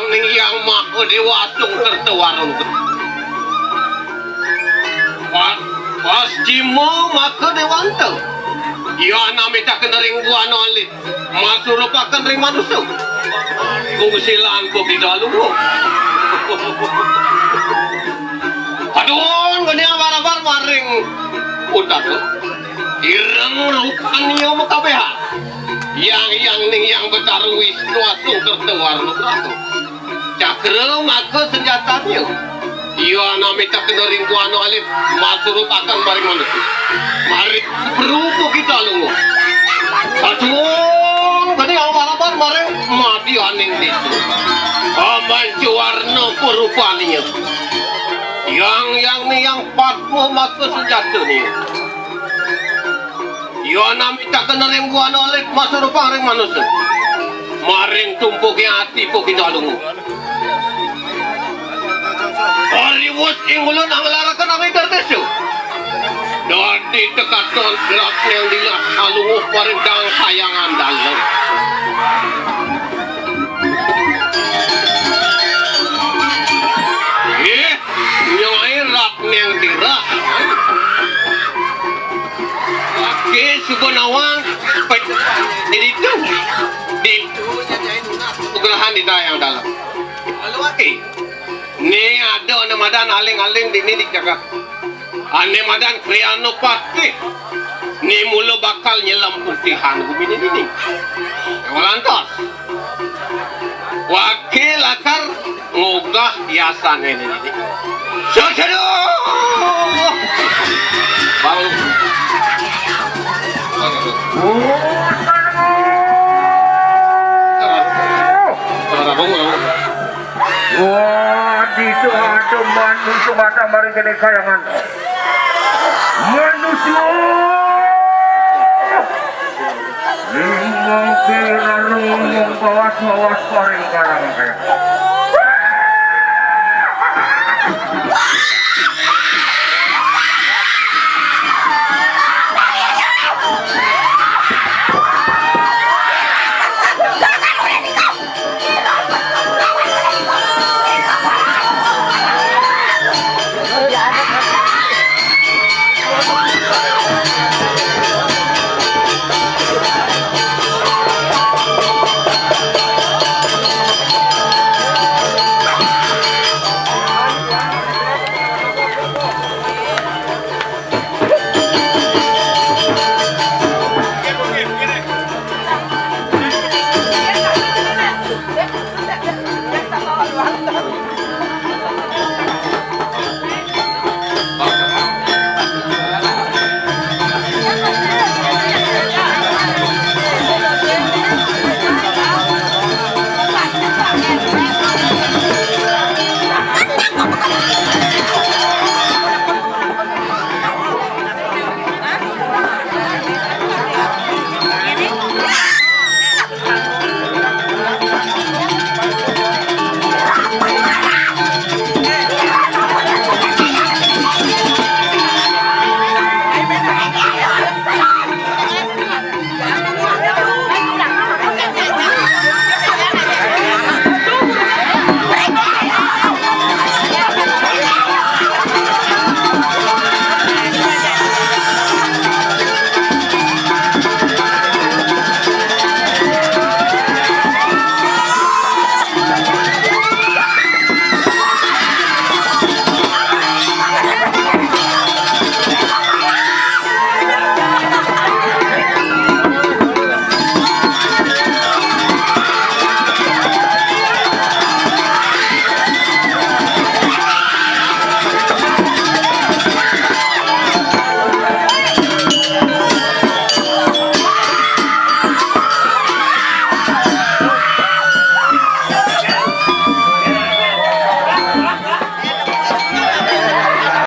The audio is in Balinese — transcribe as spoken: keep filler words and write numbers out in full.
Ning Hyang Maha Déwa Asung Kerta Warna Nugraha. Pa-, pascima maka déwanta. Ia namitaka ring buana alit, masurupaken ring manusa. Kungsilan kok ida luhur. Aduh, geni abar-abar maring utara. Ireng rupanya makabehan. Hyang, Hyang Ning Hyang Betara Wisnu Asung Kerta Warna Nugraha. Cakra maka senjatanya. Ia namitaka ring buana alit, masurupaken maring manusa. Maring Prabu Kita Lunga. Aduh, geni abar-abar maring madyaning désa. Amancu warna purupanya. Hyang, Hyang Ning Hyang Padma maka senjatanya. Ia namitaka ring buana alit, masurupaken ring manusa. Maring tumpuking ati Prabu Kita Lunga. Pariwus ing ulun anglaraken angin dardésa. Dadi tekaton gerak yang dilah alunguh paring dang sayangan dalem. Ih, nyai rat neng dirah. Oke, suba nawang. Pe-, di ditu. Di nugrahan di dayang dalem. Lalu ati. Né ada ané madan aling-aling dini di jagat. Ané madan Kriana Patih. Né mula bakal nyelem putihan gumine dini. Yang lantas. Wakil lakar ngogah hiasané dini. Seseduh. Bang. Bang. Cara, cara bang. Wah, ditu ada manusia mata mari kena kayangan. Manusia. Limang kira ngomong bawas-bawas paring karang kaya.